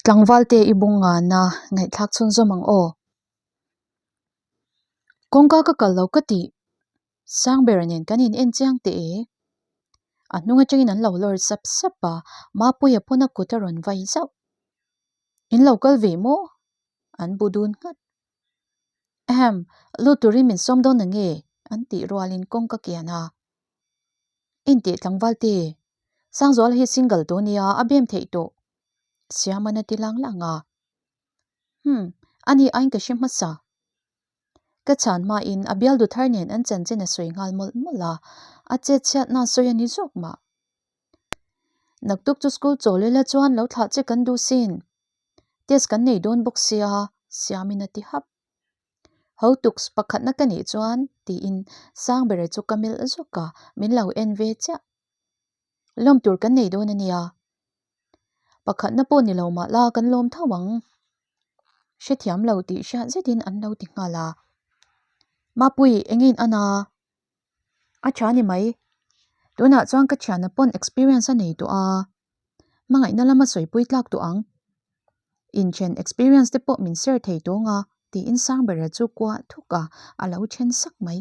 Tlangvalte i bung ngana ngaihthlak chhunzawm ang aw. Kawngka ka kal lo ka tih Sangbera nen kan in en chiang teh e. A hnung atangin an lo lawr sap sap a, Mapuia pawn a kut a rawn vai zauh. In lo kal ve maw? An bu dun nghat. Ahem, lut turin min sawm dawn nange? An tih rualin kawngka kian a. Intih tlangval te, Sangzuala hi single tawh nia, a bem theih tawh. Siaman a ti lang lang a. Hum, ani aiin ka hre hmasa. Ka chhan hmain a bialdu thar nen an chanchin a sawi nghal mawlh mawlh a, a chet chhiatna sawi a ni zawk mah. Naktuk chu school chawl ila chuan lo thlah che kan duh sin. Test kan nei dawn bawk sia, Siamin a ti hap. Hotuks pakhatna ka nih chuan tiin Sangbera chu ka melh zawk a, min lo en ve chiah. Lawm tur kan nei dawn a nia. Pakhatna pawh ni lo mah la kan lawm tho ang. Hrethiam lo tih hriat zetin an lo ti nghal a. Mapui, eng in an a? A tha ni mai. Tunah chuan ka thianna pawn experience a nei tawh a. Hmangaihna lama sawipui tlak tawh ang. Inthen experience te pawh min share thei tawng a tiin Sangbera chu kuah thuk a, a lo then sak mai.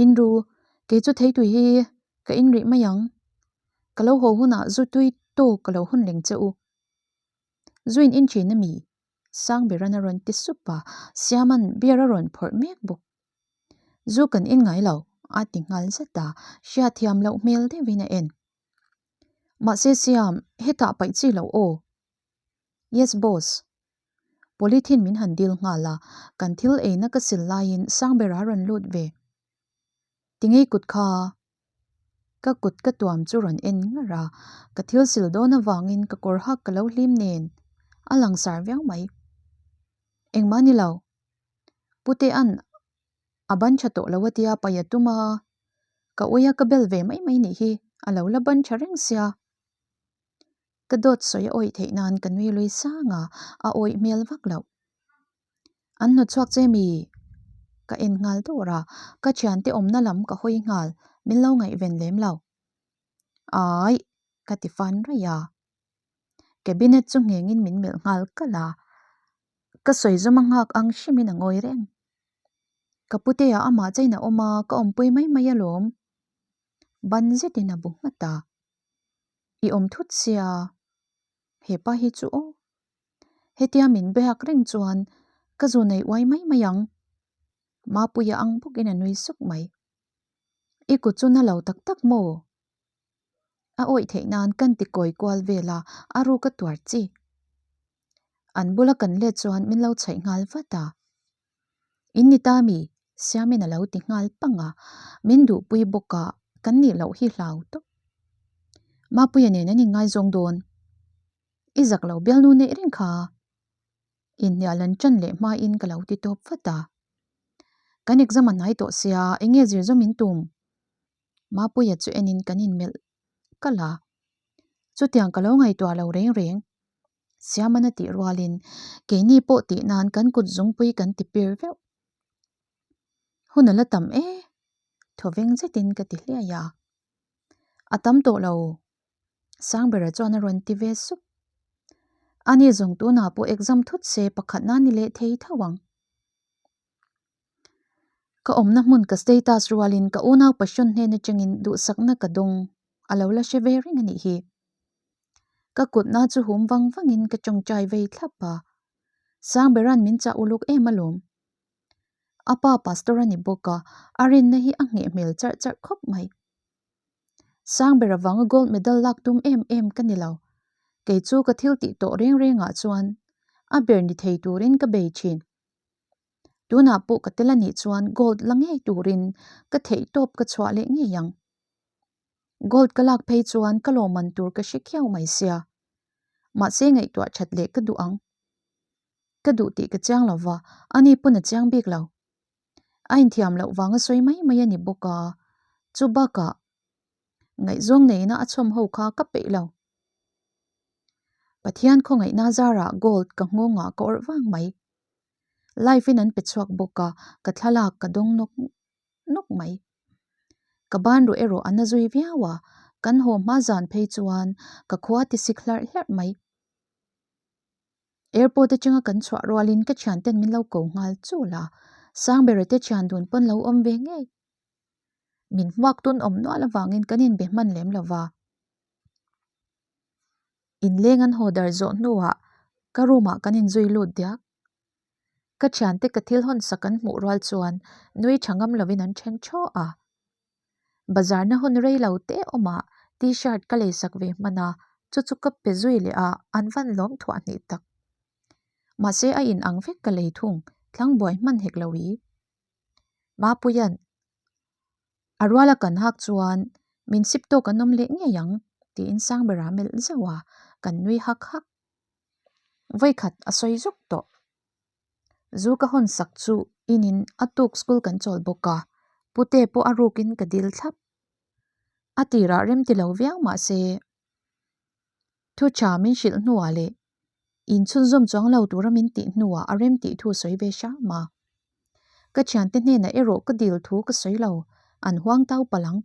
Inru, kei chu theitui hi ka inrih mai ang. Ka lo haw hunah zu tui tawk ka lo hun reng che u. Zuin in thin a mi? Sangberan a rawn ti sup a, Siaman beer a rawn phawrh mek bawk. Zu kan in ngai lo, a ti nghal zet a, hriatthiam loh hmel deuhin a en. Mahse Siam, hetah paih chi loh aw. Yes boss. Polythene min han dil nghal a, kan thil eina ka sil laiin Sangbera rawn lut ve. Tingei kut kha. Ka kut ka tuam chu rawn en ngar a, ka thil sil dawn avangin ka kawr hak ka lo hlim nen a langsar viau mai. Engmah ni lo. Putea'n a ban tha tawh lo a tia paih a tum a, ka ui a ka bel ve mai mai nih hi, a lo la ban tha reng sia. Ka dawt sawi a awih theih nan ka nui lui sang a, a awih hmel vak loh. An hnawt chhuak che mi? Ka en nghal dawr a, ka thiante awmna lam ka hawi nghal, min lo ngaihven lem lo. Aih, ka ti fan raih a. Cabinet chu nghengin min melh nghal kalh a, ka sawi zawm a nghak ang hrimin a ngawi reng. Ka putea amah chain a awm a, ka awmpui mai mai alawm. Ban zetin a bu nghat a. I awm thut sia, hepa hi chu aw. Hetia min biak reng chuan ka zu nei uai mai mai ang. Mapuia ang bawkin a nui suk mai. I kut chu na lo tak tak maw? A awih theih nan kan ti kawi kual vel a, a ruk a tuar chi. An bula kan let chuan min lo chhaih nghal vat a. In ni ta mi? Siamin a lo ti nghal pang a, min duhpui bawk a, kan nih loh hi hlau tawp. Mapuia nen an inngaizawng dawn. I zak lo bialnu neih reng kha. Inhnial an ṭan leh hmain ka lo ti tawp vat a. Kan exam a hnai tawh sia, eng nge zir zawm in tum? Mapuia chu enin kan inmelh kalh a. Chutiang ka lo ngaihtuah lo reng reng. Siamana tih rualin keini pawh tih nan kan kut zungpui kan ti pir veuh. Hun a la tam e, thawveng zetin ka ti hliai a. A tam tawh lo, Sangbera chuan a rawn ti ve sup. Ani zawng tunah pawh exam thut se pakhat nan ni leh thei tho ang. Ka awmna hmun ka status rualin ka unau passion hnen atangin duhsakna ka dawng a lo la hre ve reng a nih hi. Ka kutna chu hum vang vangin ka tawngtai vei thlap a, Sangberan min chah uluk em alawm. A pa pastor a ni bawk a, a rinna hi a ngheh hmel charh charh khawp mai. Sangbera vanga gold medal lak tum em em ka ni lo. Kei chu ka thil tih tawh reng rengah chuan a ber ni thei turin ka bei thin. Tunah pawh ka tel a nih chuan gold la ngei turin ka theih tawp ka chhuah leh ngei ang. Gold ka lak phei chuan ka lawmman tur ka hre khiau mai sia. Mahse ngaihtuah that leh ka duh ang. Ka duh tih ka chiang lo va, ani pawn a chiang bik lo. A inthiam loh vanga sawi mai mai a ni bawk a, chu bakah ngaihzawng neihna a chhawm ho kha ka peih lo. Pathian khawngaihna zarah gold ka nghawngah ka awrh vang mai. Live in an pe chhuak bawk a, ka thlalak ka dawng nawk nawk mai. Ka ban ruh erawh a na zui viau a, kan haw hma zan phei chuan ka khua ti sik hlarh hlarh mai. Airport atanga kan chhuah rualin ka thianten min lo ko nghal chul a, Sangbera te thian dun pawn lo awm ve ngei. Min hmuak tun awm nual avangin kan inbe hman lem lo va. Inleng an haw dar zawh hnuah ka room ah kan inzui lut diak. Ka thiante ka thil hawn sak an hmuh rual chuan nui tha ngam lovin an then thaw a. Bazar na hun rei lo te awmah T-shirt ka lei sak ve hman a, chu chu ka pe zui leh a, an van lawm thuah hnih tak. Mahse a in ang vek ka lei thung, thlang buai hman hek lo i. Mapuia'n a ruala kan hak chuan min sip tawk an awm leh ngei ang tiin Sangbera melh zauh a, kan nui hak hak. Vawikhat a sawi zuk tawh. Zu ka hawn sak chu inin a tuk school kan chawl bawk a, pute pawh a rukin ka dil thlap. A tirah rem ti lo viau mah se, thu tha min hrilh hnuah leh inchhunzawm chuang lo tura min tih hnuah a rem tih thu sawi ve hram a. Ka thiante hnenah erawh ka dil thu ka sawi lo, an huang tau palh ang.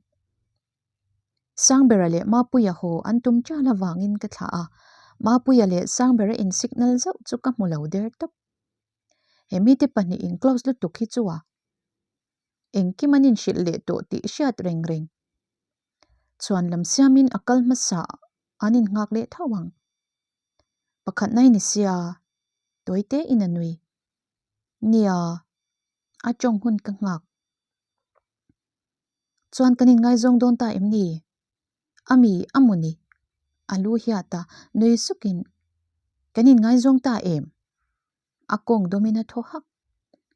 Sangbera leh Mapuia haw an tum ṭal avangin ka thlah a, Mapuia leh Sangbera in signal zauh chu ka hmu lo der tawp. He mite pahnih in close lutuk hi chu a engkim an inhrilh leh tawh tih hriat reng reng. Chhuan lam siamin a kal hmasa an innghak leh tho ang. Pakhatna i ni sia, tawite in a nui. Nia, a tawng hun ka nghak. Chuan kan inngaizawng dawn ta em ni? A mi a mu ni? A lu hiat a, nui sukin, Kan inngaizawng ta em? A kawng dawmin a thaw hak.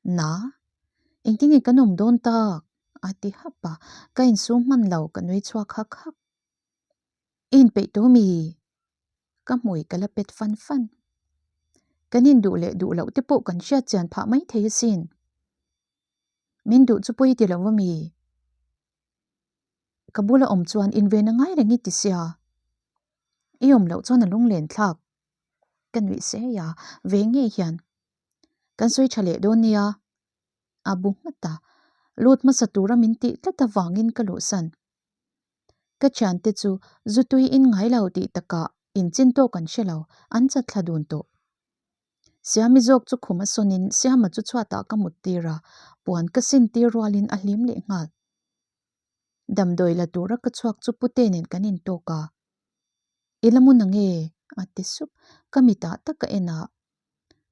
Na? Engtin nge kan awm dawn tak? A ti hap a, ka insum hman lo, ka nui chhuak hak hak. I inpeih tawh mi? Ka hmui ka la pet fan fan. Kan induh leh duh loh te pawh kan hriat chian phah mai thei asin. Min duh chu pawi ti lo a mi? Ka bula awm chuan inven a ngai reng i ti sia. I awm loh chuan a lunglen thlak. Ka nuih sei a, ve ngei hian. Kan sawi tha leh dawn nia. A bu nghat a, lut hmasa tura min tih tlat avangin ka luhsan. Ka thiante chu zu tui in ngai lo tih takah inchin tawk an hre lo, an chat thla dun tawh. Siami zawk chu khum a sawnin Siama chu chhuatah ka mut tir a, puan ka sin tir rualin a hlim leh nghal. Damdawi la tura ka chhuak chu pute nen kan intawk a, I la mun ange? a ti sup. Ka mitah tak ka en a,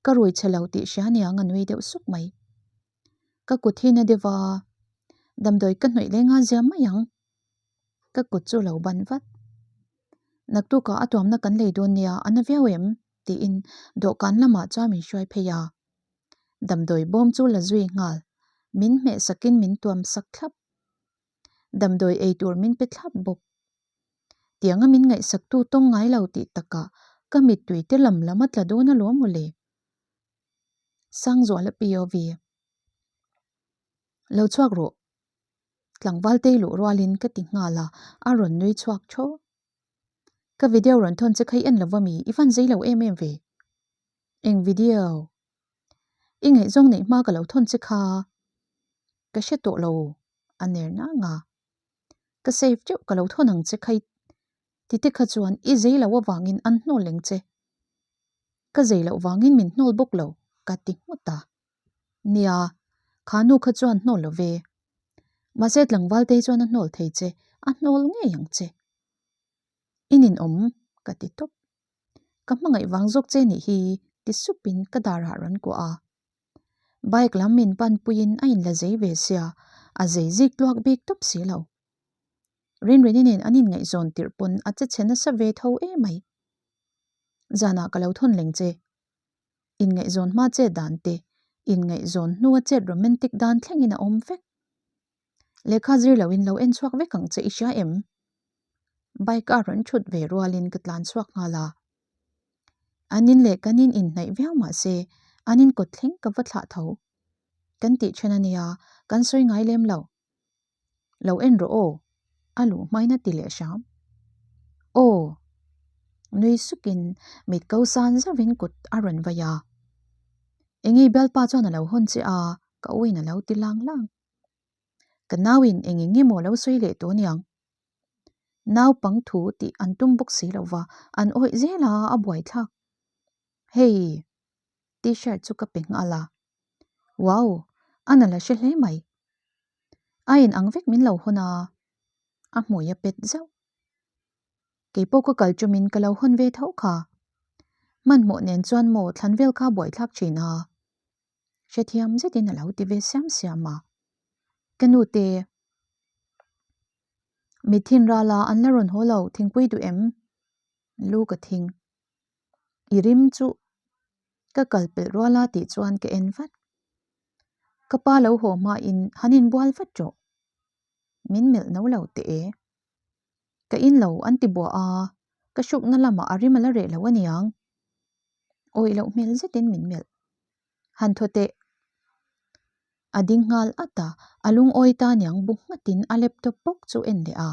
ka rui che lo tih hria niang a nui deuh suk mai. Ka kut hi na deuh a, damdawi ka hnawih leng a zia mai ang. Ka kut chu lo ban vat. Naktukah a tuamna kan lei dawn nia, a na viau em? tiin dawhkan lamah chuan min hruai phei a. Damdawi bawm chu la zui nghal, min hmeh sakin min tuam sak thlap. Damdawi ei tur min pe thlap bawk. Tianga min ngaihsaktu tawng ngai lo tih takah ka mittui te lam lam a tla dawn alawm mawle. Sangzuala POV. Lo chhuak rawh. Tlangval tei luh rualin ka ti nghal a, a rawn nui chhuak thaw. Ka video rawn thawn che kha i en lo va mi? I van zei lo em em ve. Eng video? I ngaihzawng neih hma ka lo thawn che kha. Ka hre tawh lo, a ner nang a. Ka save teuh ka lo thawn ang che kha i ti te kha chuan i zei lo avangin an hnawl leng che. Ka zei loh vangin min hnawl bawk lo, ka ti nghut a. Nia, kha nu kha chuan hnawl lo ve. Mahse tlangval te hi chuan a hnawl thei che, a hnawl ngei ang che. I ninawm, ka ti tawp. Ka hmangaih vang zawk che nih hi, ti supin ka darah rawn kuah a. Bike lam min panpuiin a inla zei ve sia, a zei zik tluak bik tawp si lo. Rinrini nen an inngaihzawn tirh pawn a che chhe nasa ve tho emai. Zanah ka lo thawn leng che. Inngaihzawn hma chet dan te, inngaihzawn hnua chet romantic dan thlengin a awm vek. Lehkha zir loin lo en chhuak vek ang che i hria em? Bike a rawn thut ve rualin ka tlan chhuak nghal a. An in leh kan in inhnaih viau mah se an in kawt thleng ka va thlah tho. Kan tih then a nia, kan sawi ngai lem lo. Lo en rawh aw, a luh hmain a ti leh hram. Aw! Nui sukin mit ko san zauhin kut a rawn vai a. Enge bialpa chuan a lo hawn che a, ka uin a lo ti lang lang. Ka nauin eng eng emaw lo sawi leh tawh aniang. Naupang thu tih an tum bawk si lova, an awih zel a, a buaithlak. Hei! T-shirt chu ka pe nghal a. Wow! A na la hre hle mai. A in ang vek min lo hawn a, a hmui a pet zauh. Kei pawh ka kal ṭumin ka lo hawn ve tho kha. Hmanhmawh nen chuan maw thlan vel kha buaithlak ṭhin a. Hrethiam zetin a lo ti ve siam siam a. Ka nu te, Mithin rala an la rawn haw lo, thingpui duh em? Lu ka thing. I rim chu ka kal pelh rual a tih chuan ka en vat. Ka pa lo haw hmain han inbual vat rawh. Min melh no lo teh e. Ka in lo an ti buah a, ka hrukna lamah a rim a la reh lo aniang. Awih loh hmel zetin min melh. Han thaw teh. A ding nghal at a, a lungawi ta niang bu nghatin a laptop bawk chu en leh a.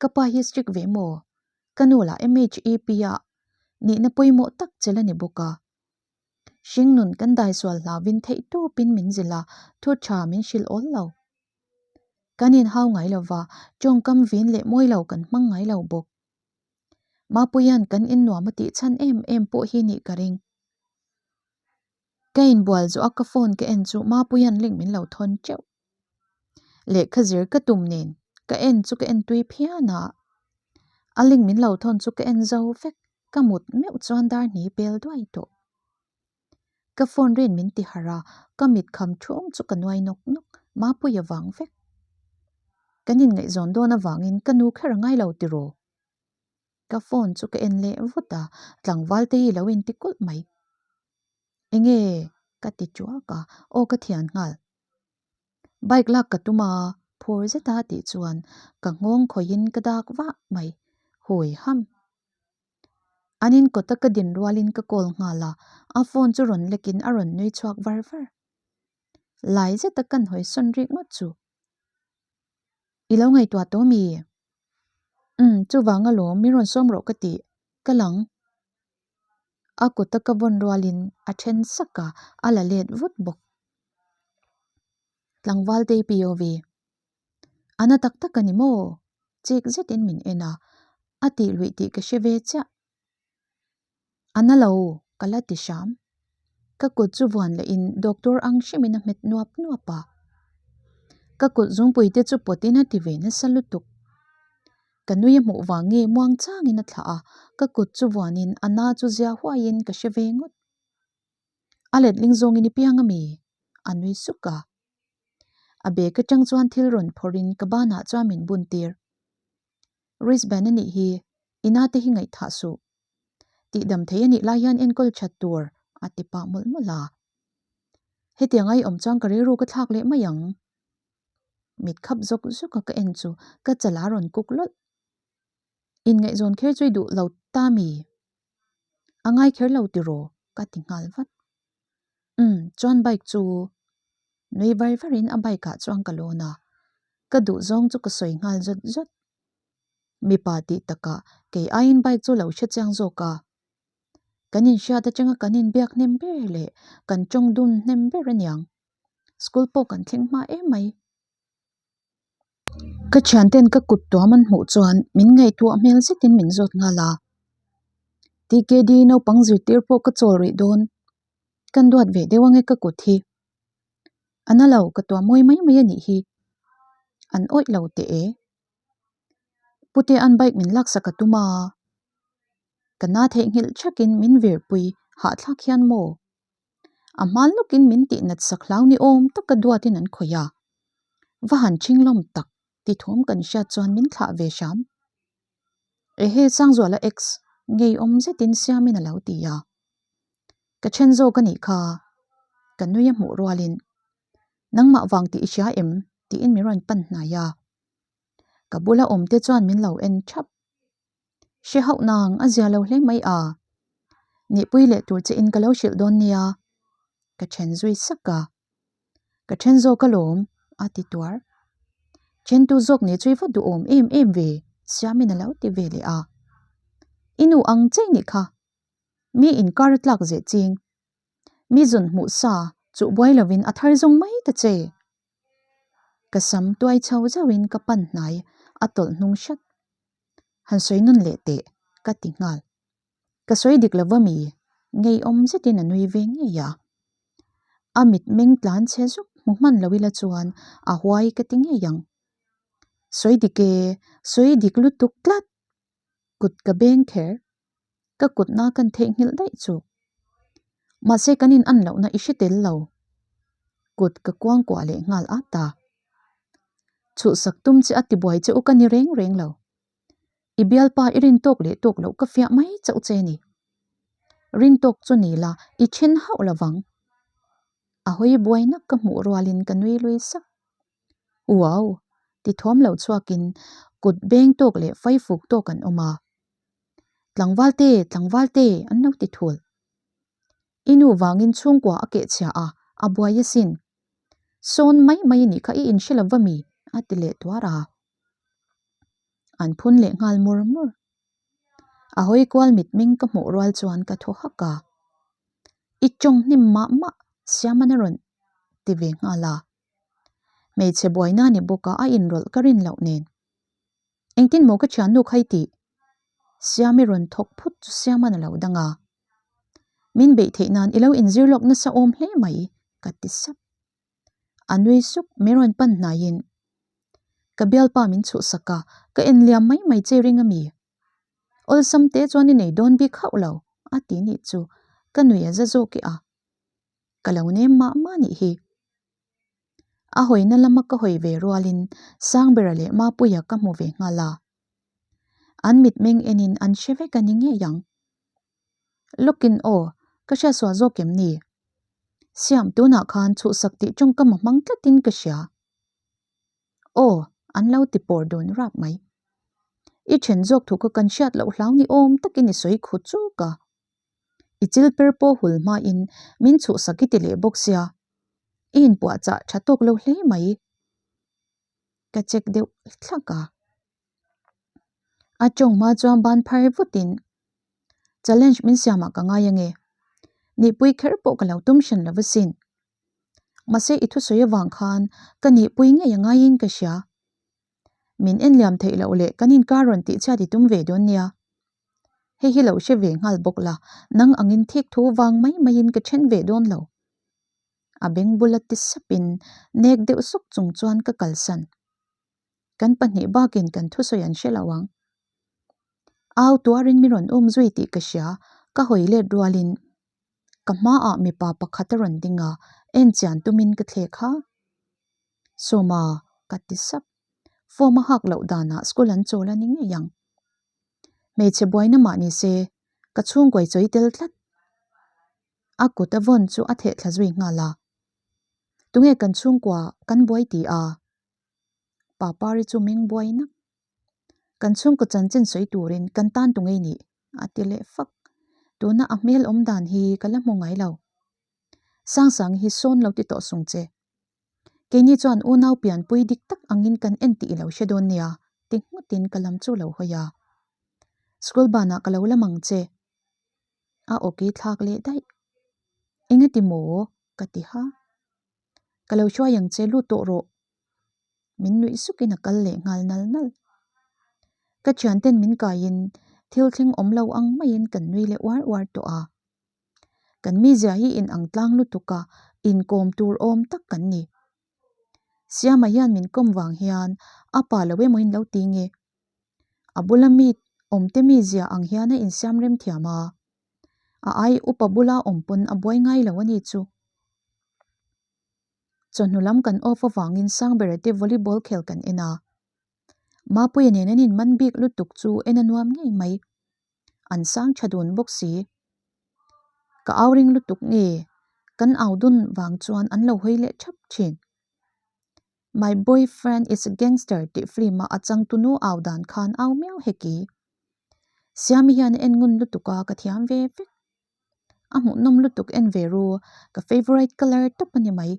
Ka pa hi strict ve maw? Ka nu lah MHEP ah nihna pawimawh tak che la ni bawk a. Hringnun kan daisual hlauvin theih tawpin min zilh a, thu tha min hrilh awl lo. Kan inhau ngai lo va, tawngkam vin leh mawi lo kan hmang ngai lo bawk. Mapuia'n kan innuam a tih chhan em em pawh hi nih ka ring. Ka inbual zawh a ka phone ka en chu Mapuia'n link min lo thawn teuh. Lehkha zir ka tum nen ka en chu ka en tui phian a, a link min lo thawn chu ka en zo vek, ka mut meuh chuan dar hni pel duai tawh. Ka phone rin min ti harh a, ka mit kham thum chu ka nuai nawk nawk, Mapuia vang vek. Kan inngaihzawn dawn avangin ka nu kher a ngai lo tiraw? Ka phone chu ka en leh vut a, tlangval te hi lo inti kulh mai. Enge? Ka ti tuak a, aw ka thian nghal. Bike lak ka tum a, phur zeta tih chuan ka nghawng khawihin ka dak vah mai, hui ham. An in kawta ka din rualin ka call nghal a, a phone chu rawn lekin a rawn nui chhuak var var. Lai zeta kan hawi sawn rik ngawt chu. I lo ngaihtuah tawh mi? Umm, chuvang alawm, min rawn sawm rawh ka tih, ka lang. A kuta ka vawn rualin a then sak a, a la let vut bawk. Tlangval te POV. A na tak tak a ni maw? Chik zetin min en a, a tih luih tih ka hre ve chiah. A na lo, ka la ti hram. Ka kut chu vuan lehin doctor ang hrimin a hmet nuap nuap a. Ka kut zungpui te chu pawtin a ti ve nasa lutuk. Ka nui a hmuh vang nge muang changin a thlah a, ka kut chu vuanin a na chu zia huaiin ka hre ve ngawt. A letling zawngin i piang a mi? A nui suk a. A bag atang chuan thil rawn phawrhin ka banah chuan min bun tir. Wristband a nih hi, i na te hi ngaihthah suh. Tihdam thei a nih lai hian enkawl that tur a ti pah mawlh mawlh a. Hetiang a i awm chuan ka rilru ka thlak leh mai ang. Mit khap zawk zawk a ka en chu ka chal a rawn kuk lawlh. Inngaihzawn kher chu i duh lo ta mi? A ngai kher lo tiraw? Ka ti nghal vat. Umm, chuan bike chu nui var varin a bike ah chuan ka lawn a, ka duh zawng chu ka sawi nghal zawt zawt. Mipa tih takah kei aiin bike chu lo hre chiang zawk a. Kan inhriat atanga kan inbiak hnem ber leh kan tawng dun hnem ber aniang. School pawh kan thleng hma em mai. Ka thianten ka kut tuam an hmuh chuan min ngaihtuah hmel zetin min zawt nghal a. TKD naupang zirtir pawh ka chawl rih dawn. Kan duat ve deuh ange ka kut hi. A na lo, ka tuam mawi mai mai a nih hi. An awih lo teh e. Pute an bike min laksak a tum a. Ka na theihnghilh thakin min virpui hahthlak hian maw? A hma lawkin min tih nat sak hlau ni awm taka duatin an khawih a. Va han ṭhinglawm tak ti thawm kan hriat chuan min thlah ve hram. Ehe Sangzuala ex ngeiawm zetin siamin a lo ti a. Ka ṭhen zawk a nih kha. Ka nui a hmuh rualin, Nangmah vang tih i hria em? tiin min rawn pan hnai a. Ka bula awmte chuan min lo en ṭhap. Hre hauh nang a zia lo hle mai a. Nihpui leh tur che in ka lo hrilh dawn nia. Ka then zui sak a. Ka then zawk alawm, a ti tuar. Thentu zawk nih chu i va duhawm em em ve, Siamin a lo ti ve leh a. I nu ang chei nih kha. Mi inkar a tlak zeh ching. Mi zun hmuh sa chuh buai lovin a thar zawng mai ta che. Ka sam tuai chho zauhin ka pan hnai a tawlh hnung hrat. Han sawi nun leh teh, ka ti nghal. Ka sawi dik lo va mi? Ngeiawm zetin a nui ve ngei a. A mitmeng tlan chhe zuk hmu hman lo ila chuan a huai ka ti ngei ang. Sawi dik e, sawi dik lutuk tlat! Kut ka beng kher. Ka kutna kan theihnghilh daih chu. Mahse kan in an lohna i hre tel lo. Kut ka kuangkuah leh nghal at a. Chhuhsak tum che a tibuai che u ka ni reng reng lo. I bialpa i rin tawk leh tawk loh ka fiah mai chauh che ni. Rin tawk chu ni la i then hauh lovang. A hawi buaina ka hmuh rualin ka nui lui sak. Wow! Ti thuam lo chhuakin kut beng tawk leh fai fuk tawk an awm a. Tlangvalte, tlangvalte an lo ti thul. I nu vangin chhungkua a kehchhia a, a buai asin. Sawn mai mai nih kha i inhre lo va mi? a ti leh tuar a. An phun leh nghal mur mur. A hawi kual mitmeng ka hmuh rual chuan ka thaw hak a. I tawng hnim mah mah Siamana rawn ti ve nghal a. Hmeichhe buaina ni bawk a a inrawlh ka rin loh nen. Engtin maw ka thiannu kha i tih? Siami rawn thawk phut chu Siaman a lo dang a. Min beih theih nan i lo inzir lawk nasa awm hle mai, ka ti sap. A nui suk min rawn pan hnaiin, Ka bialpa min chhuhsak a, ka en liam mai mai che ring a mi? Awlsam te chuan i nei dawn bik hauh lo, a ti nih chu ka nui a za zawk i a. Ka lo nem mah mah nih hi. A hawina lama ka hawi ve rualin Sangbera leh Mapuia ka hmu ve nghal a. An mitmeng enin an hre vek a ni ngei ang. Lawkin aw, ka hriatsual zawk em ni? Siam tunah khan chhuhsak tih tawngkam a hmang tlatin ka hria. Aw, an lo ti pawr dun rap mai. I then zawk thu kha kan hriat loh hlau ni awm takin i sawi khu chuk a. I chil per pawh hul hmain min chhuhsak i ti leh bawk sia, i inpuahchah tha tawk lo hle mai. Ka check deuh thlak a. A tawng hma chuan ban phar vutin challenge min siamah ka ngai ange. Nihpui kher pawh ka lo tum hran lo asin. Mahse i thusawi avang khan ka nihpui ngei a ngaiin ka hria. Min en liam theih loh leh kan inkar rawn tih chhiat i tum ve dawn nia. Hei hi lo hre ve nghal bawk la, nang angin thik thu vang mai maiin ka then ve dawn lo. A beng bula ti sapin nek deuh suk chung chuan ka kalsan. Kan pahnih bakin kan thusawi an hre lo ang. Au tuarin mi rawn um zui tih ka hria, ka hawi let rualin ka hmaah mipa pakhat a rawn ding a, en chian tumin ka thlek ha. Sawma, ka ti sap. Form a hak loh danah school an chawl a ni ngei ang. Hmeichhe buaina mah ni se, ka chhungkuai chawi tel tlat. A kut a vawn chu a theh thla zui nghal a. Tunge kan chhungkua kan buai ti a? Papari chu meng buai nak. Kan chhungkaw chanchin sawi turin kan tan tu ngei nih? a ti leh fak. Tuna a hmel awm dan hi ka la hmu ngai lo. Sangsang hi sawn lo ti tawh sung che. Keini chuan unau pianpui dik tak angin kan en tih i lo hre dawn nia, ti nghutin ka lam chu lo hawi a. School banah ka lo lam ang che. A awki thlak leh daih. Engati maw? ka ti ha. Ka lo hruai ang che lut tawh rawh. Min nuih sukin a kal leh nghal nal nal. Ka thianten min kaiin thil thleng awm lo ang maiin kan nui leh uar uar tawh a. Kan mizia hi in ang tlang lutuk a, inkawm tur awm tak kan ni. Siama hian min kawm vang hian a pa lo emaw in lo ti nge? A bula mi awmte mizia ang hian a insiam rem thiam a, a ai upa bula awm pawn a buai ngai lo a ni chu. Chawhnu lam kan off avangin Sangbera te volleyball khel kan en a. Mapuia nen an inman bik lutuk chu en a nuam ngei mai. An sang tha dun bawk si. Ka au ring lutuk nge kan au dun vang chuan an lo hawi leh thap thin. My boyfriend is a gangster tih film a a changtunu au dan khan au miau hek i. Siami hian a en ngun lutuk a ka thiam ve vek. A hmuhnawm lutuk en ve ru ka favourite colour tawp a ni mai.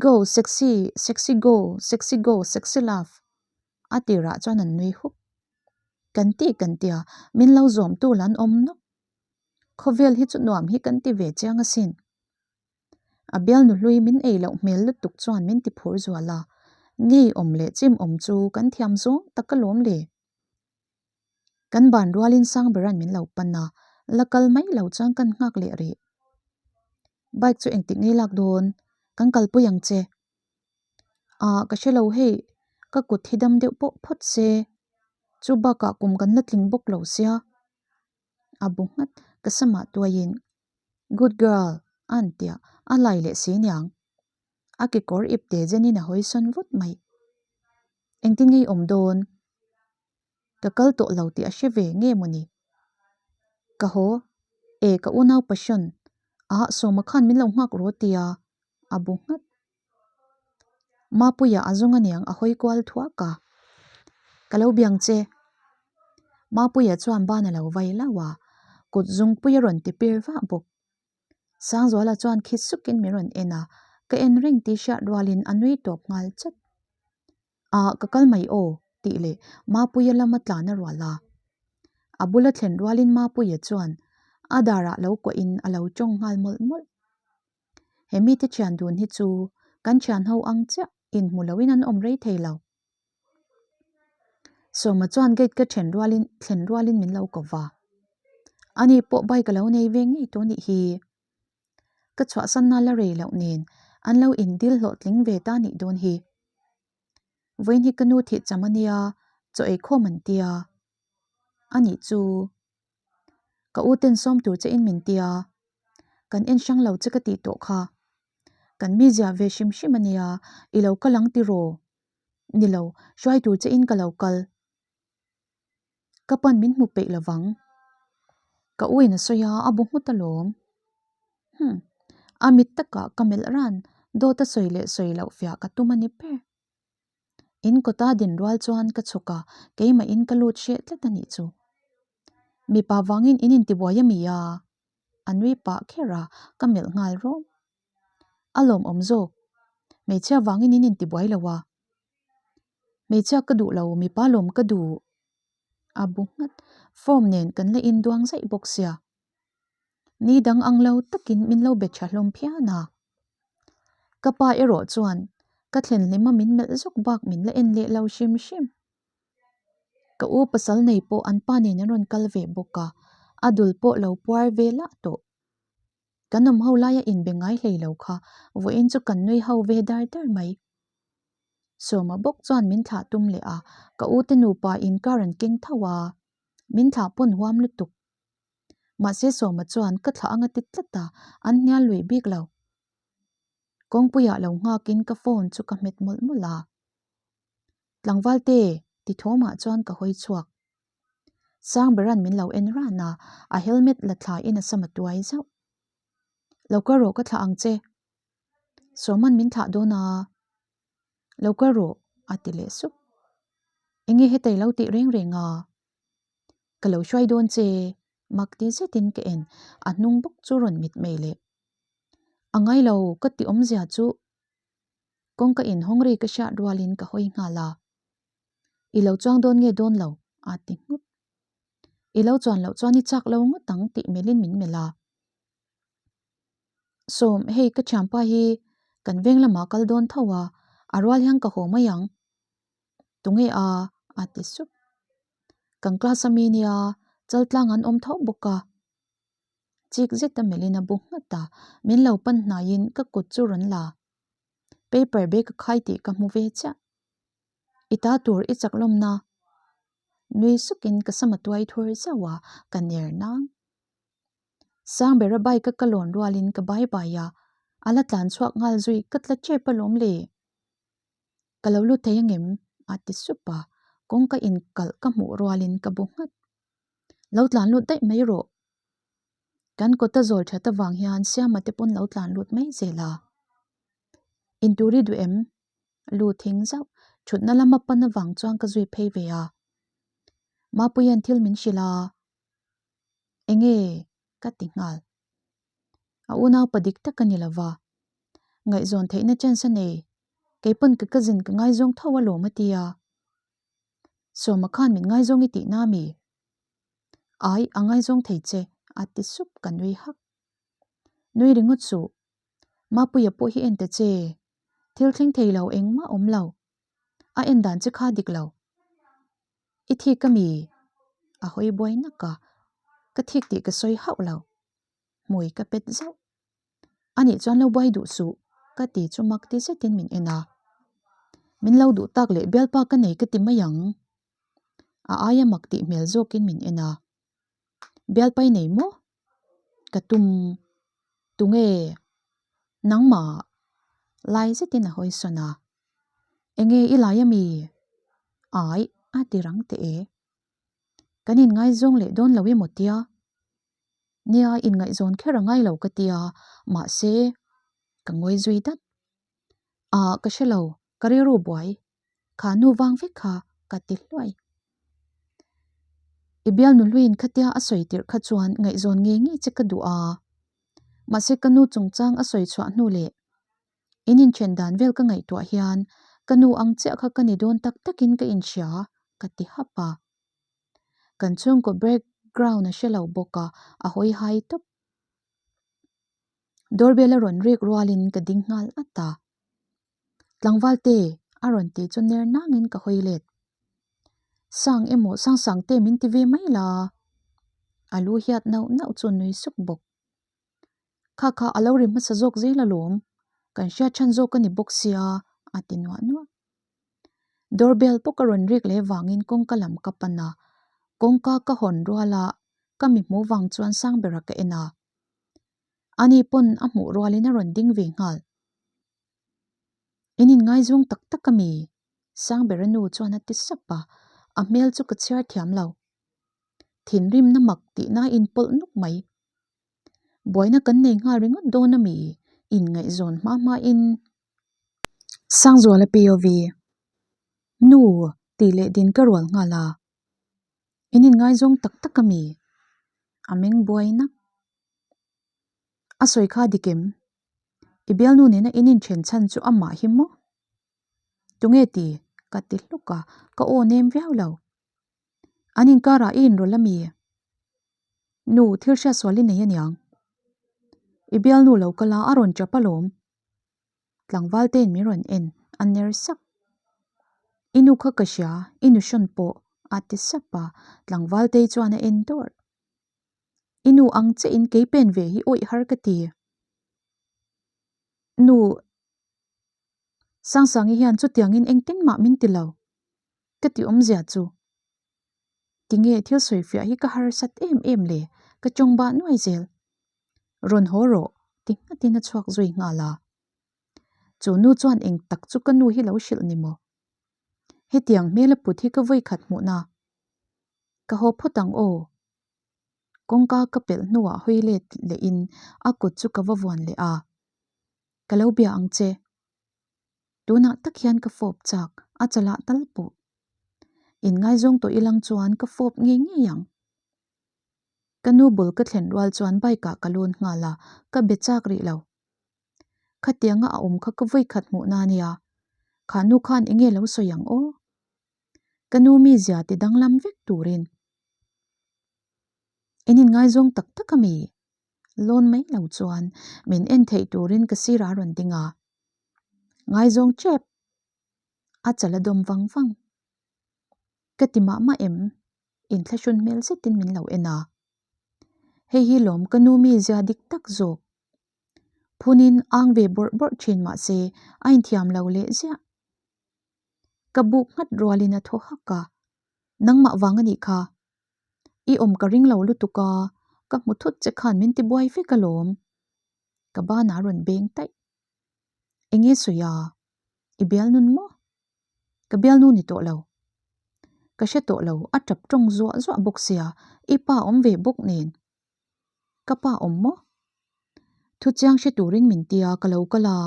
Go sexy sexy go sexy go sexy love a tirah chuan an nui huk. Kan tih kan tia min lo zawm tu la an awm nawk. Khawvel hi chu nuam hi kan ti ve chiang asin. A bialnu hlui min ei loh hmel lutuk chuan min ti phur zual a, ngei awm leh chim awm chu kan thiam zawng tak alawm le. Kan ban rualin Sangberan min lo pan a, La kal mai lo chuan kan nghak leh rih. Bike chu engtik ngei lak dawn? Kan kalpui ang che. Ah, ka hre lo hei, ka kut hi dam deuh pawh phawt se. Chu bakah kum kan la tling bawk lo sia. A bu nghat, ka samah tuaiin, Good girl, a han tia, a lai leh si niang. A kekawr ip te zenin a hawi sawn vut mai. Engtin ngei awm dawn? Ka kal tawh lo tih a hre ve nge mawni? Ka haw, E ka unau passion, ah Sawma khan min lo nghak rawh tia a bu nghat. Mapuia a zawng aniang a hawi kual thuak a. Ka lo biang che. Mapuia chuan ban a lo vai lau a, kut zungpui a rawn ti pir vah bawk. Sangzuala chuan khi sukin min rawn en a, ka en reng tih hriat rualin a nui tawp nghal chat. Ah, ka kal mai aw, tih leh Mapuia lama tlan a rual a. A bula thlen rualin Mapuia chuan a darah lo kuahin a lo tawng nghal mawlh mawlh. He mite thian dun hi chu kan thian ho ang chiah inhmu loin an awm rei thei lo. Sawma chuan gate ka then rualin thlen rualin min lo ko va. Ani pawh bike a lo nei ve ngei tawh nih hi. Ka chhuahsanna la rei loh nen an lo indil hlawhtling ve ta nih dawn hi. Vawiin hi ka nu thih cham a nia, chaw ei khawm an tia. A nih chu ka u ten sawm tur che in min tia, kan en hrang lo che ka tih tawh kha. Kan mi ziah ve hrim hrim a nia, i lo kal ang tiraw? Ni lo, hruai tur che in ka lo kal. Ka pan min hmu peih lovang. Ka u in a sawi a, a bu nghut alawm. Hum, a mit takah ka melh ran, dawt a sawi leh sawi loh fiah ka tum a ni ber. In kawta din rual chuan ka chhuk a, keimah in ka lut hreh tlat a nih chu. Mipa vangin in intibuai a mi a? A nui pah kher a, ka melh nghal rawm. A lawmawm zawk, hmeichhia vangin in intibuai lo a. Hmeichhia ka duh lo, mipa lawm ka duh. A bu nghat, form nen kan la induang zaih bawk sia. Ni dang ang lo takin min lo be tha hlawm phian a. Ka pa erawh chuan ka thlen hlima min melh zawk bak min la en leh lo hrim hrim. Ka u pasal nei pawh an pa nen an rawn kal ve bawk a, a dul pawh lo puar ve lah tawh. Kan awm ho laia inbe ngai hlei lo kha vawiin chu kan nui ho ve dar dar mai. Sawma bawk chuan min thlah tum leh a, ka u te nupa inkar an keng tho a, min thlah pawn huam lutuk. Mahse Sawma chuan ka thlah anga ti tlat a, an hnial lui bik lo. Kawngpuiah lo nghakin ka phone chu ka hmet mawlh mawlh a. Tlangval te, ti thawmah chuan ka hawi chhuak. Sangberan min lo en ran a, a helmet la thlaiin a sam a tuai zauh. Lo kal rawh ka thlah ang che. Sawman min thlah dawn a. Lo kal rawh, a ti leh sup. Enge hetei lo tih reng reng a? Ka lo hruai dawn che, mak ti zetin ka en, a hnung bawk chu rawn mit mai leh. A ngai lo, ka ti awmzia chu kawngka inhawng ri ka hriat rualin ka hawi nghal a. I lo chuang dawn nge dawn lo? a ti nghut. I lo chuan loh chuan i chak lo ngawt ang tih melhin min melh a. Sawm, hei ka thianpa hi kan veng lamah kal dawn tho a, a rual hian ka haw mai ang. Tunge a? a ti sup. Kan class ami nia, chaltlang an awm tho bawk a. Chik zeta melhin a bu nghat a, min lo pan hnaiin ka kut chu rawn la. Paper bag a khai tih ka hmu ve chiah. I ta tur i chak lawmna. Nui sukin ka sam a tuai thur zauh a, ka ner nang. Sangbera bike a ka lawn rualin ka bai bai a, a la tlan chhuak nghal zui ka tla tep alawm le. Ka lo lut thei angem? a ti sup a, kawngka inkalh ka hmuh rualin ka bu nghat. Lo tlan lut daih mai rawh. Kan kawta zawl that avang hian Siama te pawn lo tlan lut mai zel a. Intur i duh em? Lu thing zauh, thutna lama pan avang chuan ka zui phei ve a. Mapuia'n thil min hrilh a. Enge? ka ti nghal. A unaupa dik tak a ni lova. Ngaihzawn theihna chance a nei. Kei pawn ka cousin ka ngaizawng tho alawm a ti a. Sawma khan min ngaizawng i tih na mi? Ai, a ngaizawng thei che, a ti sup ka nui hak. Nui ringawt suh. Mapuia pawh hi en ta che. Thil thleng thei lo engmah awm lo. A en dan che kha dik lo. I thik a mi? A hawi buai nak a. Ka thik tih ka sawi hauh lo. Hmui ka pet zauh. Anih chuan lo buai duh suh, ka ti chu mak ti zetin min en a. Min lo duh tak leh bialpa ka nei ka ti mai ang. A aia mak tih hmel zawkin min en a. Bialpa i nei maw? Ka tum. Tunge? Nangmah. Lai zetin a hawi sawn a. Enge i lai ami? Aih, a ti rang teh e. Kan inngaizawng leh dawn lo emaw tia? Nia, inngaihzawn kher a ngai lo ka tia, mahse, ka ngawi zui dat. Ah, ka hre lo, ka rilru buai. Kha nu vang vek kha ka ti hluai. I bialnu hluiin khatia a sawi tirh kha chuan ngaihzawn ngei ngei che ka duh a. Mahse ka nu chungchang a sawi chhuah hnu leh in inthen dan vel ka ngaihtuah hian ka nu ang chiah kha ka ni dawn tak takin ka inhria ka ti hap a. Kan chhungkaw background a hre lo bawk a, a hawi hai tawp. Doorbell a rawn rik rualin ka ding nghal at a. Tlangval te a rawn tih chu ner nangin ka hawi let. Sang emaw sang sang te min ti ve mai la. A lu hiat nauh nauh chu nui suk bawk. Kha kha a lo ri hmasa zawk zel alawm, kan hriat chhan zawk a ni bawk sia a ti nuah nuah. Doorbell pawh ka rawn rik leh vangin kawngka lam ka pan a, kawngka ka hawn rual a ka mi hmuh vang chuan sang berah ka en a. Ani pawn a hmuh rualin a rawn ding ve nghal. In inngaizawng tak tak a mi? Sangbera nu chuan a ti sap a, a hmel chu ka chhiar thiam lo. Thinrimna mak tihna a inpawlh nuk mai. Buaina kan nei nghal ringawt dawn a mi? Inngaihzawn hma hmain. Sangzuala POV. Nu tih leh din ka rual nghal a. In inngaizawng tak tak a mi? A meng buai nak. A sawi kha dik em? I bialnu nena in inthen chhan chu amah hi maw? Tunge ti? Ka ti hluk a, ka aw nem viau lo. An inkarah i inrawlh a mi? Nu, thil hriat sual i nei aniang. I bialnu lo kal a, a rawn chap alawm. Tlangval tein min rawn en, a ner sak. I nu kha ka hria, i nu hrawn pawh, a ti sap a, tlangval tei chuan a en dawrh. I nu ang che in kei pen ve hi awih har ka ti. Nu Sangsangi hian chutiangin engtin mah min ti lo. Ka ti awmzia chu. Tinge thil sawifiah hi ka harsat em em le, ka tawng bah nuai zel. Rawn haw rawh ti nghatin a chhuak zui nghal a. Chu nu chuan eng tak chu ka nu hi lo hrilh ni maw? Hetiang hmel a put hi ka vawikhat hmuhna. Ka haw phawt ang aw. Kawngka ka pelh hnuah hawi let lehin a kut chu ka va vuan leh a. Ka lo bia ang che. Tunah tak hian ka fawp chak, a chalah tal pawh. Inngaizawng tawh ilang chuan ka fawp ngei ngei ang. Ka nu bul ka thlen rual chuan bike ah ka lawn nghal a, ka be chak rih lo. Khatianga a awm kha ka vawikhat hmuhna a nia. Kha nu khan enge lo sawi ang aw? Ka nu mizia ti danglam vek turin. In inngaizawng tak tak a mi? Lawn mai lo chuan min en theih turin ka sirah a rawn ding a. Ngaizawng tep. A chal a dawm vang vang. Ka ti mah mah em? Inthlahrun hmel zetin min lo en a. Hei hi lawm ka nu mizia dik tak zawk. Phunin ang ve bawrh bawrh thin mah se a inthiam lo leh ziah. Ka buk nghat rualin a thaw hak a, Nangmah vang a nih kha. I awm ka ring lo lutuk a, ka hmu thut che khan min ti buai vek alawm. Ka banah a rawn beng taih. Enge sawi a? I bialnun maw? Ka bialnu ni tawh lo. Ka hre tawh lo, a tap tawng zuah zuah bawk sia, i pa awm ve bawk nen. Ka pa awm maw? Thuchiang hre turin min tia ka lo kal a.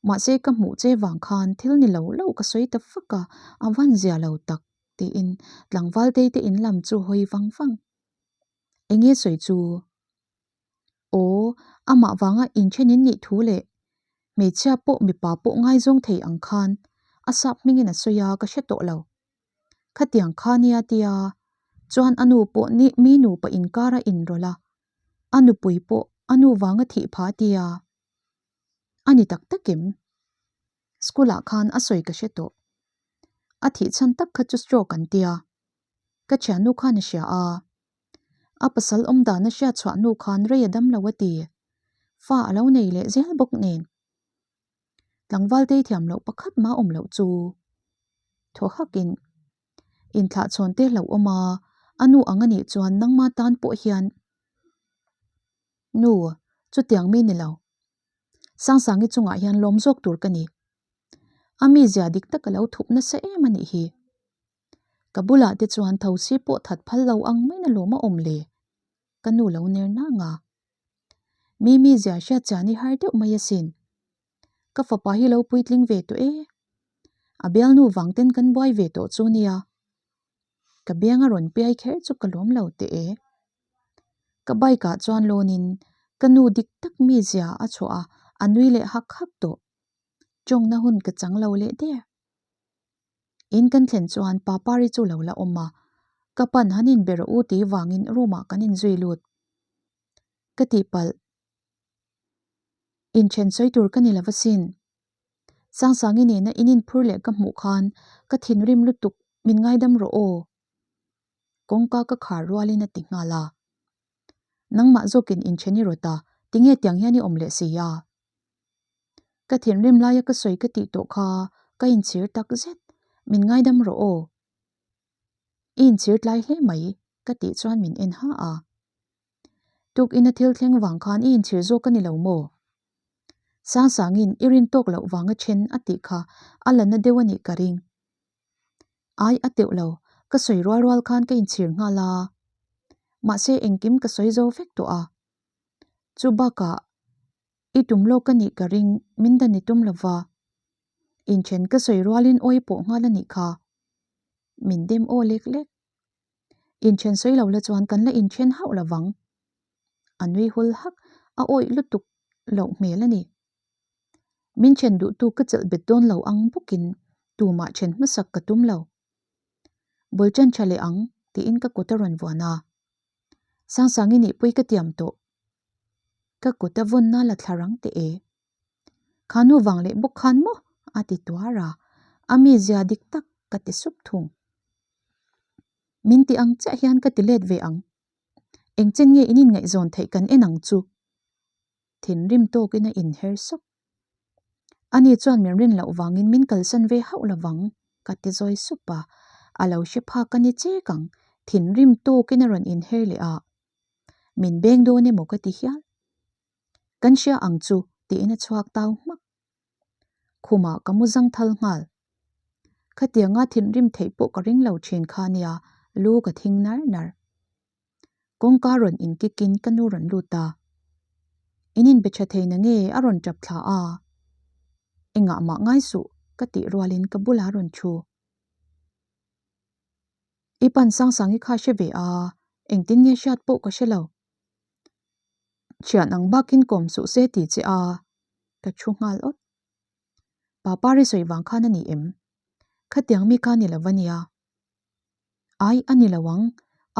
Mahse ka hmuh che vang khan thil ni lo lo ka sawi ta fak a, a van zia lo tak tiin tlangval tei te in lam chu hawi vang vang. Enge sawi chu? Aw, amah vanga inthen in nih thu leh hmeichhia pawh mipa pawh ngaizawng thei ang khan a sap hmingin a sawi a ka hre tawh lo. Khatiang kha nia tia chuan a nu pawh ni mi nupa inkar a inrawlh a, a nupui pawh a nu vanga thih pha tia. A ni tak tak em? School ah khan a sawi ka hre tawh. A thih chhan tak kha chu stroke an tia. Ka thiannu khan a hria a. A pasal awm dan a hriat chhuah hnu khan rei a dam lo a ti. Fa a lo nei leh zel bawk nen. Tlangval tei thiam loh pakhat mah awm loh chu thaw hakin inthlah chhawn te hlauh awm a, a nu ang a nih chuan nangma tan pawh hian nu chutiang mi ni lo. Sangsangi chungah hian lawm zawk tur ka ni. A mizia dik tak a lo thup nasa em a nih hi. Ka bulah te chuan thosi pawh that phal lo ang maina lawm a awm le? Ka nu lo ner nang a. Mi mizia hriat chian i har deuh mai asin. Ka fapa hi lo puitling ve tawh e. A bialnu vang ten kan buai ve tawh chu nia. Ka biang a rawn piai kher chu ka lawm lo teh e. Ka bike ah chuan lawnin ka nu dik tak mizia a chhuah a, a nui leh hak hak tawh. Tawngna hun ka chang lo leh der. In kan thlen chuan Pa Pari chu lo la awm a, ka pan han in be rawh u tih vangin room ah kan inzui lut. Ka tihpalh. Inthen sawi tur ka ni lo asin. Sangsangi nena in inphur leh ka hmuh khan ka thinrim lutuk min ngaidam rawh aw. Kawngka ka khar rualin a ti nghal a. Nangmah zawkin inthen i rawt a, tinge tiang hian i awm leh si a? Ka thinrim laia ka sawi ka tih tawh kha ka inchhir tak zet, min ngaidam rawh aw. I inchhir tlai hle mai ka tih chuan min en ha a. Tukin a thil thleng vang khan i inchhir zawk a ni lo maw? Sangsangin i rin tawk loh vanga then a tih kha a la na deuh a nih ka ring. Ai a teuh lo, ka sawi rual rual khan ka inchhir nghal a. Mahse engkim ka sawi zo vek tawh a. Chu bakah i tum lawk a nih ka ring min dan i tum lo va. Inthen ka sawi rualin awi pawh nghal a nih kha. Min dem aw lek lek. Inthen sawi lo la chuan kan la inthen hauh lo vang. A nui hul hak, a awih lutuk loh hmel a ni. Min then duhtu ka chelh bet dawn lo ang bawkin tumah then hmasak ka tum lo. Bul chen tha leh ang tiin ka kut a rawn vuan a. Sangsangi nihpui ka tiam tawh. Ka kut a vawnna la thla rang teh e. Kha nu vang leh bawk khan maw? a ti tuar a, a mizia dik tak ka ti sup thung. Min ti ang chiah hian ka ti let ve ang. Engchen nge in inngaihzawn theih kan en ang chu? Thinrim tawkin a inher sawk. Ani chuan min rin loh vangin min kalsan ve hauh lovang ka ti zawi sup a, a lo hre phak a ni chek ang, thinrim tawkin a rawn inher leh a. Min beng dawn emaw ka ti hial. Kan hria ang chu tiin a chhuak tau hmak. Khumah ka mu zang thal nghal. Khatianga thinrim theih pawh ka ring lo thin kha nia, lu ka thing nar nar. Kawngka rawn inkikin ka nu rawn lut a. In inbe tha thei na nge a rawn tap thla a. Engah mah ngai suh ka tih rualin ka bulah rawn thu. I pan Sangsangi kha hre ve a, engtin nge hriat pawh ka hre lo. Thian ang bakin kawm suh se ti che a, ka thu nghal awt. Papa ri sawi vang khan a ni em? Khatiang mi kha ni lo va nia. Ai a ni lo ang,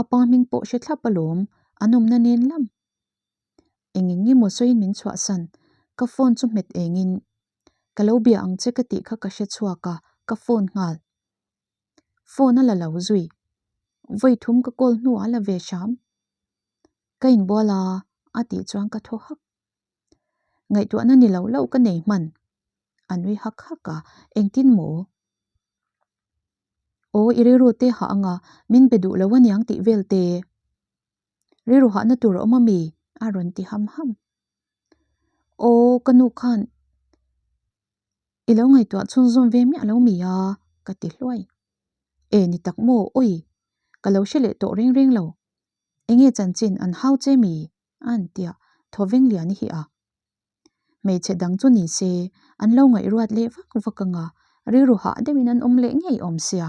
a pa hming pawh hre thlap alawm, an awmna nen lam. Eng eng emaw sawiin min chhuahsan, ka phone chu hmet engin, Ka lo bia ang che ka tih kha ka hre chhuak a, ka phone nghal. Phone a la lo zui. Vawi thum ka call hnuah a la ve hram. Ka inbual a, a tih chuan ka thaw hak. Ngaihtuahna ni lo lo ka nei hman. A nui hak hak a, engtin maw? Aw, i rilru te hah anga min be duh lo aniang tih vel te. Rilru hahna tur a awm ami? a rawn ti ham ham. Aw, ka nu khan I lo ngaihtuah chhunzawm ve miah lo mi a? ka ti hluai. E ni tak maw? Awi! Ka lo hre leh tawh reng reng lo. Enge chanchin an hau che mi? a an tia thawveng lian i hi a. Hmeichhe dang chu ni se an lo ngaihruat leh vak vak anga rilru hah deuhin an awm leh ngei awm sia.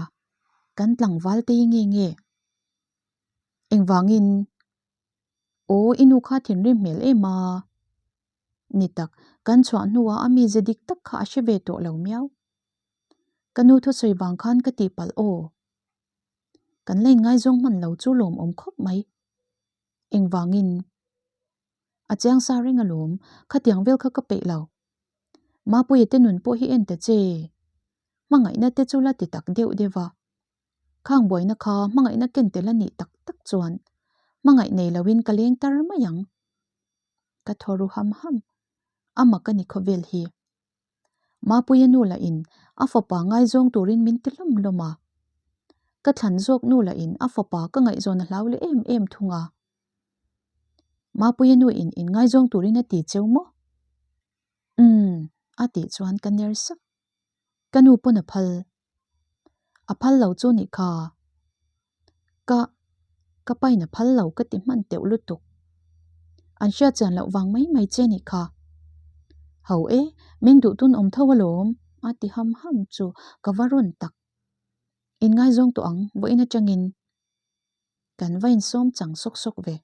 Kan tlangval te hi nge nge? Engvangin? Aw i nu kha thinrim hmel em a? Ni tak, kan chhuah hnuah a mize dik tak kha a hre ve tawh lo miau. Ka nu thusawi vang khan ka tihpalh aw. Kan la inngaizawng hman lo chu lawmawm khawp mai. Engvangin? A chiang sa reng alawm, khatiang vel kha ka peih lo. Mapuia te nun pawh hi en ta che. Hmangaihna te chu la ti tak deuh deuh va. Khang buaina kha hmangaihna ken tel a nih tak tak chuan. Hmangaih nei loin ka leng tar mai ang. Ka thaw ru ham ham. A mak a ni khawvel hi. Mapuia nu lah in a fapa ngaizawng turin min ti hlawm hlawm a. Ka thlan zawk nu lah in a fapa ka ngaihzawn a hlau leh em em thung a. Mapuia nu in in ngaizawng turin a ti cheu maw? Umm, a tih chuan ka ner sak. Ka nu pawn a phal. A phal lo chu nih kha. Ka, ka pain a phal lo ka ti hman teuh lutuk. An hriat chian loh vang mai mai che nih kha. Ho e, min duh tun awm tho alawm, a ti ham ham chu ka va rawn tak. Inngaizawng tawh ang, vawiin atangin kan va insawm chang sawk sawk ve.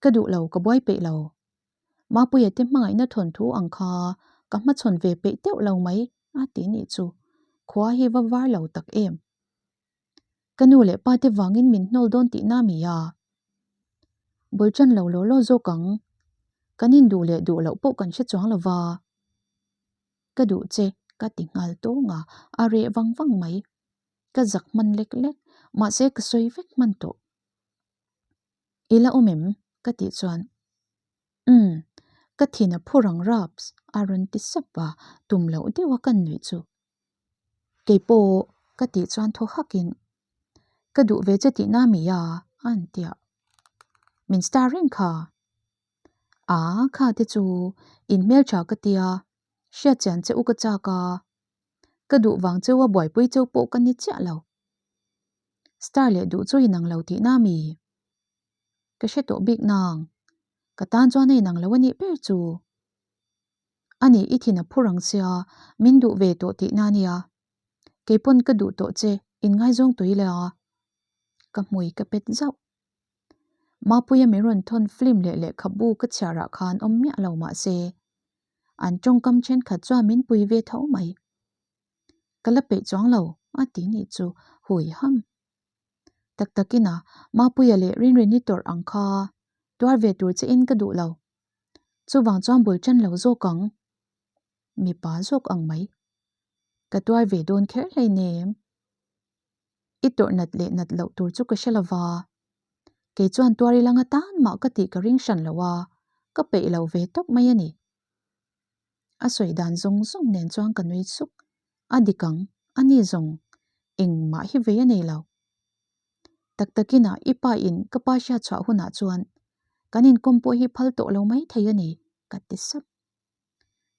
Ka duh lo, ka buai peih lo. Mapuia te hmangaihna thawnthu ang kha ka hmachhawn ve peih teuh lo mai a ti nih chu khua hi va var lo tak em. Ka nu leh pa te vangin min hnawl dawn tihna mi a? Bul tan lo law law zawk ang. Kan induh leh duh loh pawh kan hre chuang lo va. Ka duh che ka ti nghal tawng a, a reh vang vang mai. Ka zak hman lek lek, mahse ka sawi vek hman tawh. I la awm em? Ka tih chuan, Umm, ka thin a phu rang raps, a rawn ti sap a, tum loh deuh a kan nuih chu. Kei pawh ka tih chuan thaw hakin, Ka duh ve che tihna mi a? a han ti a. Min star reng kha. A, kha te chu in hmeltha ka tia, hriat chian che u ka chak a. Ka duh vang cheu a buaipui cheu pawh ka ni chiah lo. Star leh duh chu inang lo tihna mi? Ka hre tawh bik nang. Ka tan chuan a inang lo a nih ber chu. A nih i thin a phur ang sia, min duh ve tawh tihna a nia. Keipawn ka duh tawh che, inngaizawng tui le a. Ka hmui ka pet zauh. Mapuia min rawn thawn film leh lehkhabu ka chhiarah khan awm miah lo mah se, an tawngkam thenkhat chuan min pui ve tho mai. Ka la peih chuang lo, a ti nih chu hui ham. Tak takin a, Mapuia leh Rinrini tawrh ang kha tuar ve tur che in ka duh lo. Chuvang chuan bul tan lo zawk ang. Mipa zawk ang mai. Ka tuar ve dawn kher hleinem. I tawrh nat leh nat loh tur chu ka hre lo va. Kei chuan tuar i langa tan mah ka tih ka ring hran lo a, ka peih lo ve tawp mai a ni. A sawi dan zawng zawng nen chuan ka nui suk. A dik ang, a ni zawng, engmah hi vei a nei lo. Tak takin a, i pa in ka pa hriat chhuah hunah chuan kan inkawm pawh hi phal tawh lo mai thei a ni, ka ti sap.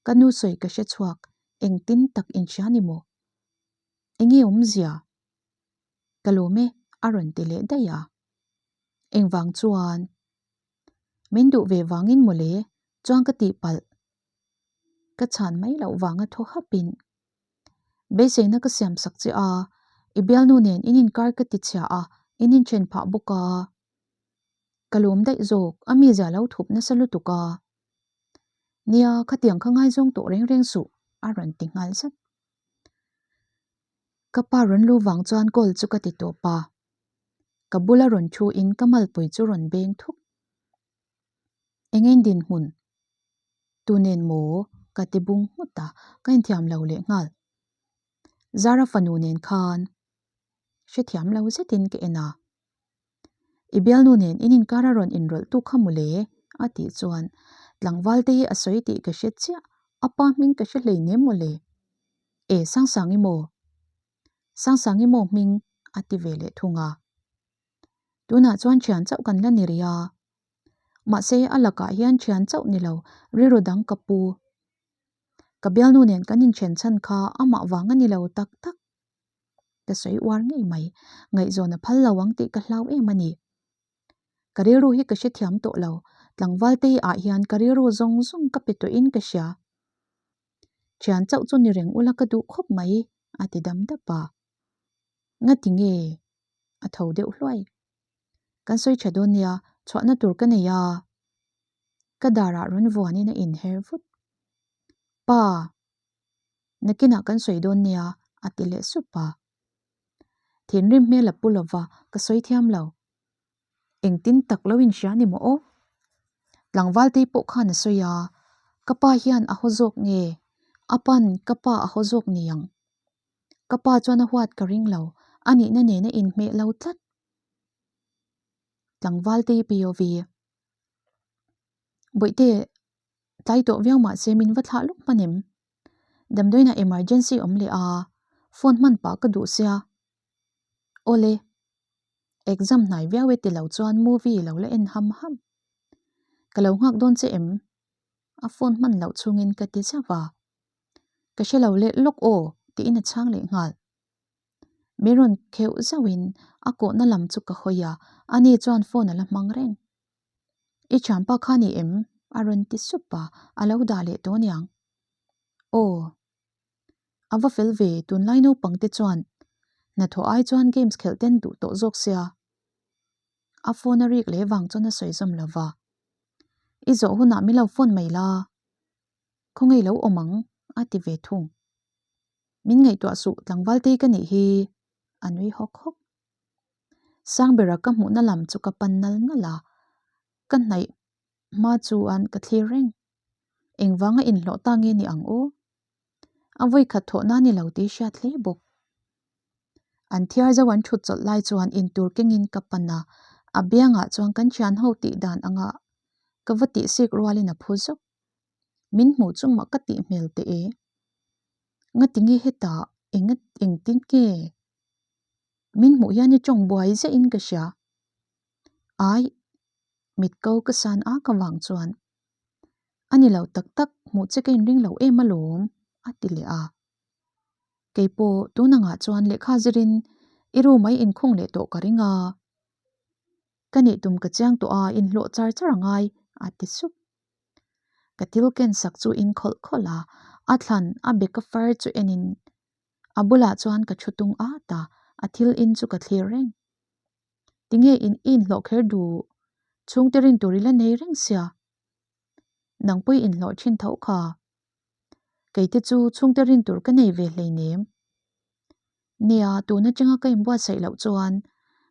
Ka nu sawi ka hre chhuak, engtin tak inhria ni maw? Enge awmzia? Ka lawm e, a rawn ti leh daih a. Engvang chuan? Min duh ve vangin mawle, chuan ka tihpalh. Ka chhan mai loh vanga thaw hapin, Beiseina ka siam sak che a, i bialnu nen in inkar ka ti chhia a, in inthen phah bawk a. Ka lawm daih zawk, a mizia lo thup nasa lutuk a. Nia, khatiang kha ngaizawng tawh reng reng suh, a rawn ti nghal zat. Ka pa rawn lu vang chuan call chu ka ti tawp a. Ka bula rawn thu in ka malpui chu rawn beng thuk. Engein dinhmun? Tu nen maw? Ka ti bung nghut a, ka inthiam lo leh nghal. Zara fanu nen khan hrethiam lo zetin ka en a. I bialnu nen in inkar a rawn inrawlh tu kha mawle? A tih chuan tlangval te hi a sawi tih ka hre chiah, a pa hming ka hre hleinem mawle. E Sangsangi maw? Sangsangi maw hming? A ti ve leh thung a. Tunah chuan thian chauh kan la ni rih a. Mahse a lakah hian thian chauh ni lo, rilru dang ka pu. Ka bialnu nen kan inthen chhan kha amah vang a ni lo tak tak. Ka sawi uar ngei mai, ngaihzawn a phal lo ang tih ka hlau em a ni. Ka rilru hi ka hrethiam tawh lo, tlangval te ah hian ka rilru zawng zawng ka pe tawhin ka hria. Thian chauh chu ni reng ula ka duh khawp mai, a ti dam dap a. Ngati nge? A tho deuh hluai. Kan sawi tha dawn nia, chhuahna tur ka nei a. Ka darah rawn vuanin a inher vut. Pa! Nakinah kan sawi dawn nia, a ti leh sup a. Thinrim hmel a pu lova, ka sawi thiam lo. Engtin tak lo inhria ni maw aw? Tlangval te pawh khan a sawi a, ka pa hian a haw zawk nge? A pan ka pa a haw zawk ni ang. Ka pa chuan a huat ka ring lo, a nihna nena inhmeh lo tlat. Tlangval te POV. Bawihte, tlai tawh viau mah se min va thlah lawk hman em? Damdawiinah emergency awm leh a, phone hman pah ka duh sia. Awle, exam hnai viau e ti lo chuan movie lo la en ham ham. Ka lo nghak dawn che em? A phone hman loh chungin ka ti zauh a. Ka hre lo leh lawk aw tiin a chhang leh nghal. Min rawn kheuh zauhin a kawhna lam chu ka hawi a, ani chuan phone a la hmang reng. I thianpa kha ni em? A rawn ti sup a, a lo dah leh tawh aniang. Aw. A va fel ve, tunlai naupang te chuan hnathawh ai chuan games khelh ten duh tawh zawk sia. A phone a rik leh vang chuan a sawi zawm lo va. I zawh hunah min lo phone mai la. Khawngaih lo awm ang, a ti ve thung. Min ngaihtuah suh tlangval tei ka nih hi, a nui hawk hawk. Sangbera ka hmuhna lam chu ka pan nal nal a, ka hnaih hma chuan ka thlir reng. Engvanga inhlawh ta nge ni ang aw? A vawikhat thawh na ni lo tih hriat hle bawk. An thiar zo an thut chawlh lai chuan intur kengin ka pan a, a biangah chuan kan thian ho tih dan anga ka va tih sik rualin a phu zawk. Min hmuh chu mah ka tih hmel teh e. Ngatinge hetah eng engtin nge? Min hmuh hian i tawng buai ziah in ka hria. Ai, mit ko ka san ak avang chuan a ni lo tak tak hmuh che ka inring lo em alawm a ti leh a. Kei pawh tun angah chuan lehkha zirin i room a i inkhung leh tawh ka ring a. Ka nih tum ka chiang tawh a, inhlawh char char a ngai a ti sup. Ka thil ken sak chu in khawlh khawlh a, a thlan a beka far chu enin a bulah chuan ka thu tung at a, a thil in chu ka thlir reng. Tinge in i inhlawh kher duh? Chhungte rin tur i la nei reng sia. Nangpui inhlawh thin tho kha. Keite chu chhungte rin tur ka nei ve hleinem. Nia, tun atanga ka inbuatsaih loh chuan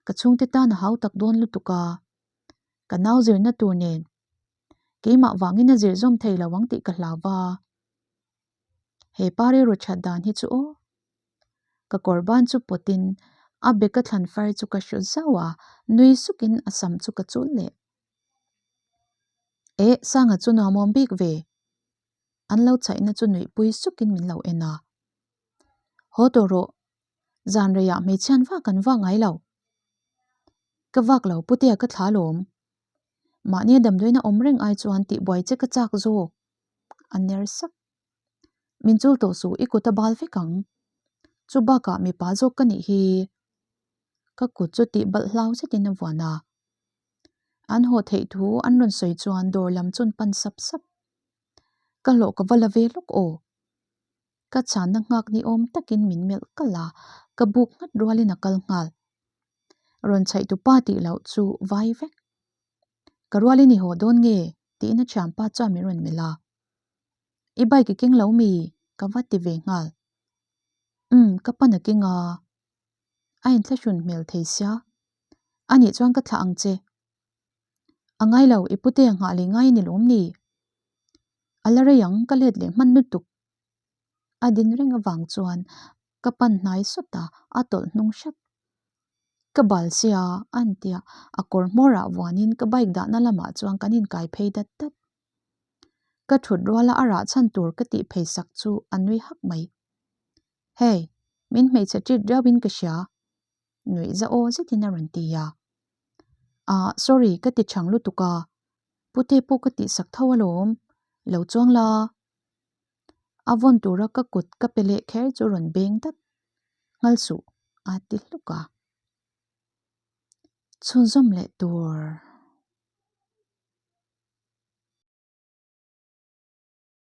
ka chhungte tan a hau tak dawn lutuk a, ka nau zirna tur nen keimah vangin a zir zawm thei lo ang tih ka hlau va. He pa rilru that dan hi chu aw. Ka kawr ban chu pawtin a beka thlan far chu ka hru zauh a, nui sukin a sam chu ka chul leh. Eh, Sanga chu nuamawm bik ve. An lo chhaihna chu nuihpui sukin min lo en a. Haw tawh rawh, zan reiah hmeichhian vak an vak ngai lo. Ka vak lo putea ka thla lawm. Mahnia damdawiina awm reng ai chuan tihbuai che ka chak zawk. A ner sak. Min chul tawh suh i kut a bal vek ang. Chu bakah mipa zawk ka nih hi. Ka kut chu tih balh hlau zetin a vuan a. An haw theih thu an rawn sawi chuan dawr lam chun pan sap sap. Ka hlawh ka va la ve lawk aw. Ka chhanna nghak ni awm takin min melh kalh a, ka buk nghat rualin a kal nghal. Rawn chhaih tu pa tih loh chu vai vek. Ka rualin i haw dawn nge? tiin a thianpa chuan min rawn melh a. I bike i keng lo mi? ka va ti ve nghal. Umm, ka pan a keng a. A inthlahrun hmel thei sia. Anih chuan ka thlah ang che. A ngai lo, i pute a nghah leh ngai a ni lawm ni? A la rei ang, ka let leh hman lutuk. A din reng avang chuan ka pan hnai sawt a, a tawlh hnung hrat. Ka bal sia, a ni tia, a kawr hmawrah vuanin ka bike dahna lamah chuan kan inkai phei dat dat. Ka thut ruala a rah chhan tur ka tih phei sak chu a nui hak mai. Hey, min hmeichhe ṭit riauin ka hria, nuih za aw zetin a rawn ti a. Ah, sorry, ka ti chhang lutuk a, pute pawh ka tihsak tho alawm, lo chuang la. A vawn tura ka kut ka pe leh kher chu rawn beng dat. Nghal suh, a ti hluk a. Chhunzawm leh tur.